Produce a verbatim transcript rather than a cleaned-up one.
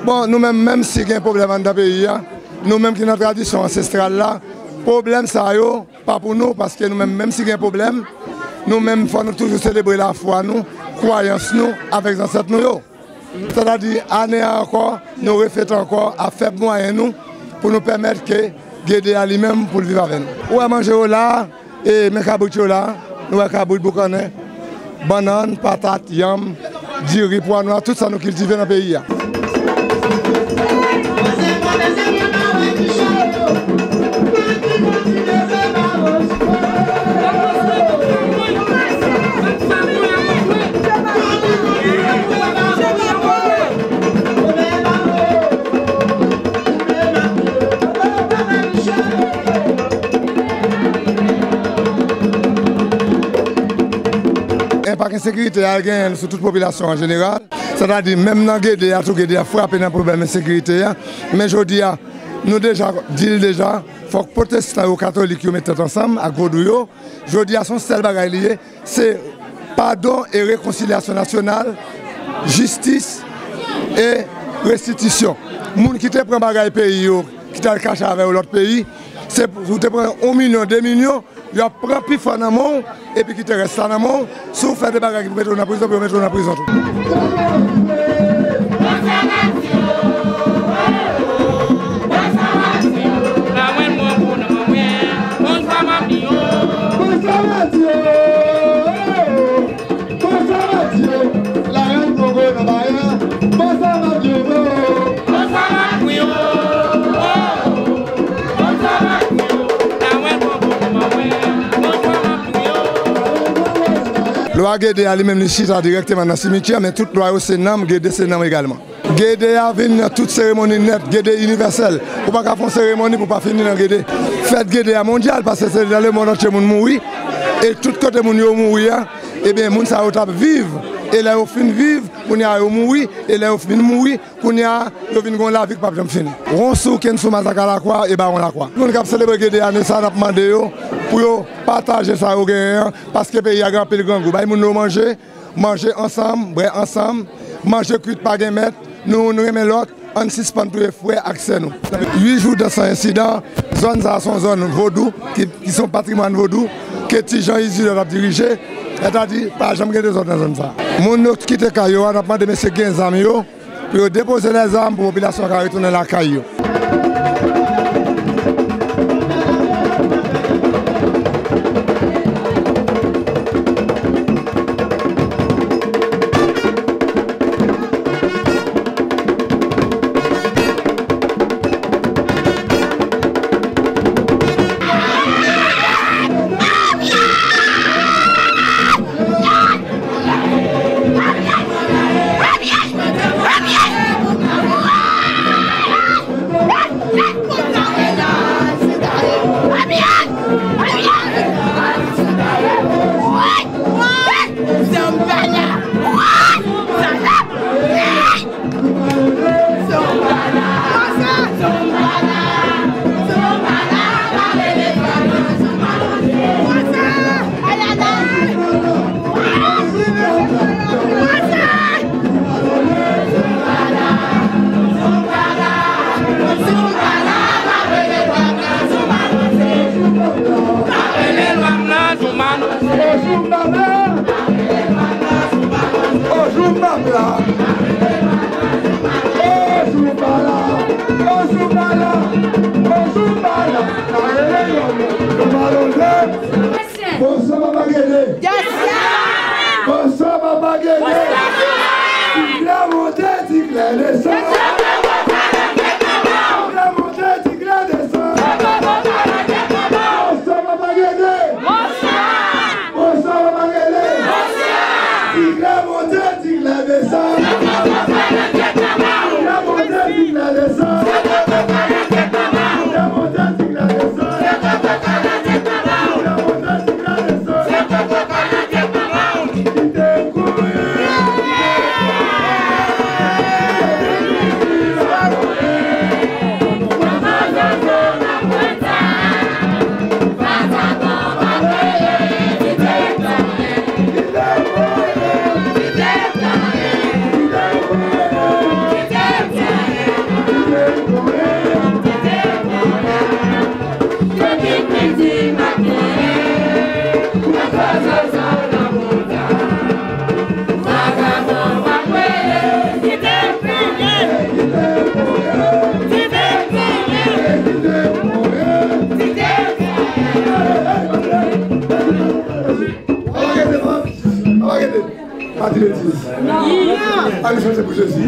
Bon, nou menm, menm si gen pwoblèm anndan peyi a, nou menm ki nan tradisyon ansestral la, pwoblèm sa yo pa pou nou, paske nou menm, menm si gen pwoblèm, nou menm, fò nou toujou selebre lafwa nou, kwayans nou avèk zansèt nou yo. Sètadi, ane a ankò, nou refèt ankò a fèb mwayen nou pou nou pèmèt ke Gede a li menm pou l viv avè nou. Ou wè manje yo la, e men kabrit yo la, nou wè kabrit, boukannen, bannann, patat, yanm, diri, pwa nwa, tout sa nou kiltive nan peyi a. Enpak ensekirite a genyen sou tout popilasyon an jeneral. Sètadi, menm nan Gede a tou, Gede a frape nan pwoblèm ensekirite a. Men jodi a, nou deja di l deja, fòk pwotestan yo, katolik yo met tèt ansanm ak vodou yo. Jodi a, se yon sèl bagay li ye, se padon e rekonsilyasyon nasyonal, jistis e restitisyon. Moun ki te pran bagay peyi yo, ki t al kache avè yo lòt peyi, se pou ou te pran yon milyon, de milyon, y ap pran pifò nan men w, epi kite rès la nan men w. Si w fè de bagay ki pou mete w nan prizon, pou yo mete w nan prizon tou. Bonswa, Matye. Larèn Kongo nan Baya. Bonswa, Matye. Bonswa, Matye. Bonswa, Matye. Larèn Kongo nan Baya. Bonswa, Matye. Lwa Gede a li menm li chita dirèkteman nan simityè, men tout lwa yo se nanm, Gede se nanm egalman. Gede a vin nan tout seremoni nèt, Gede inivèsèl. Ou pa ka fè yon seremoni pou pa fini nan Gede. Fèt Gede a mondyal, paske se nan lemonn antye moun mouri, e tout kote moun yo mouri a, ebyen, moun sa yo t ap viv, e lè yo fin viv, kounye a yo mouri, e lè yo fin mouri, kounye a yo vin gen yon lavi k p ap janm fini. Wonsou Kensou Mazaka Lakwa e Bawon Lakwa. Moun k ap selebre Gede ane sa, n ap mande yo pou yo pataje sa yo genyen an, paske peyi a gen anpil grangou. Bay moun yo manje, manje ansanm, bwè ansanm, manje kwit pa gen mèt, nou, nou renmen lòt, ann sispann touye frè ak sè nou. Uit jou dan san ensidan, zòn sa a se yon zòn vodou, ki, ki se yon patrimwàn vodou, ke Ti Jan Izidò t ap dirije, sètadi, pa janm gen dezòd nan zòn sa a. Moun yo kite kay yo a, n ap mande mesye ki gen zam yo, pou yo depoze lèzam pou popilasyon an ka retounen lakay yo. Ojoumba m la, ojoumba la, ojoumba la, ojoumba la, a rele yon moun, nou malonje. Bonswa, papa Gede. Ti klè monte, ti klè desann. Ti klè monte, ti klè desann. Bonswa, papa Gede. Bonswa, papa Gede. Ti klè monte, ti klè desann. Ti klè monte, ti klè desann. Ti klè monte, ti klè desann. Ti klè monte, ti klè desann. Pati betiz. Ann chante pou Jezi.